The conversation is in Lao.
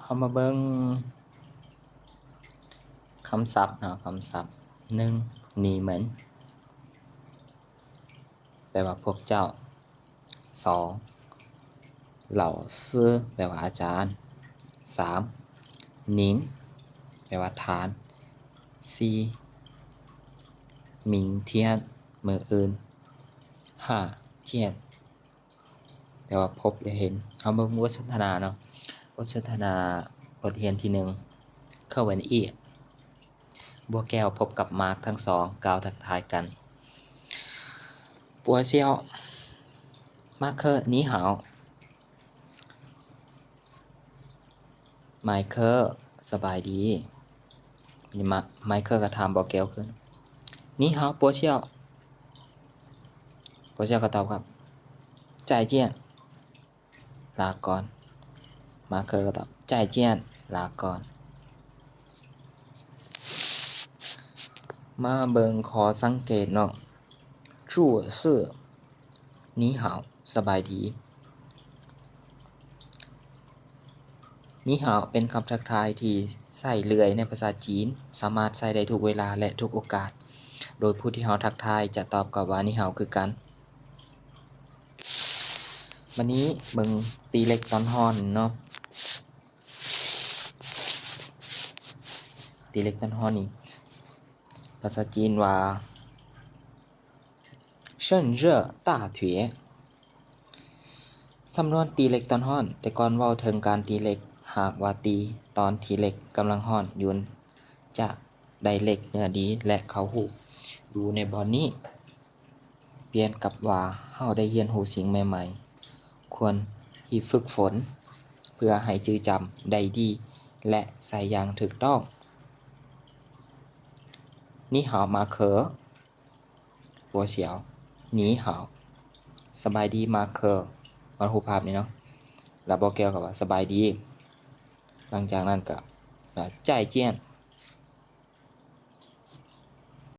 ເຮົາມາເບິ່ງຄຳສັບເນາະ, ຄຳສັບ ໜຶ່ງ 你们 ແປວ່າພວກເຈົ້າ. ສອງ 老师 ແປວ່າອາຈານ. ສາມ 您 ແປວ່າທ່ານ. ສີ່ 明天 ມື້ອື່ນ. ห้า 见 ແປວ່າພົບ ຫຼື ເຫັນ. ເຮົາມາເບິ່ງບົດສົນທະນາເນາະ, ບົດສົນທະນາບົດຮຽນທີໜຶ່ງ 课文一. ບົວແກ້ວພົບກັບມາກທັງສອງ ກ່າວທັກທາຍກັນ. ບົວຊຽວ ມາເຄີ 你好. ໄມເຄີ ສະບາຍດີ. ມາ ໄມເຄີກໍຖາມບົວແກ້ວຄືນ. 你好 ບົວຊຽວ. ບົວຊຽວກໍຕອບກັບ 再见 ລາກ່ອນ. ມາເຄີກໍຕອບ 再见 ລາກ່ອນ. ມາເບິ່ງຂໍ້ສັງເກດເນາະ. 注释 你好 ສະບາຍດີ. 你好 ເປັນຄຳທັກທາຍທີ່ໃຊ້ເລື້ອຍໃນພາສາຈີນ, ສາມາດໃຊ້ໄດ້ທຸກເວລາ ແລະ ທຸກໂອກາດ, ໂດຍຜູ້ທີ່ເຮົາທັກທາຍຈະຕອບກັບວ່າ 你好 ຄືກັນ. ບັດນີ້ເບິ່ງຕີເຫຼັກຕອນຮ້ອນເນາະ. ຕີເຫຼັກຕອນຮ້ອນນີ້ ພາສາຈີນວ່າ 趁热打铁. ສຳນວນຕີເຫຼັກຕອນຮ້ອນ, ແຕ່ກ່ອນເວົ້າເຖິງການຕີເຫຼັກ, ຫາກວ່າຕີຕອນທີ່ເຫຼັກກຳລັງຮ້ອນຢູ່ ຈະໄດ້ເຫຼັກເນື້ອດີ ແລະ ເຂົ້າຮູບ. ຢູ່ໃນບ່ອນນີ້ ປ່ຽນກັບວ່າເຮົາໄດ້ຮຽນຮູ້ສິ່ງໃໝ່ໆ, ຄວນຮີບຝຶກຝົນເພື່ອໃຫ້ຈື່ຈຳໄດ້ດີ ແລະ ໃຊ້ຢ່າງຖືກຕ້ອງ. 你好 马可. ບົວຊຽວ 你好 ສະບາຍດີ ມາເຄີ. ມາຮູບພາບນີ້ເນາະ, ແລ້ວບົວແກ້ວກໍວ່າ ສະບາຍດີ. ຫຼັງຈາກນັ້ນກໍ 再见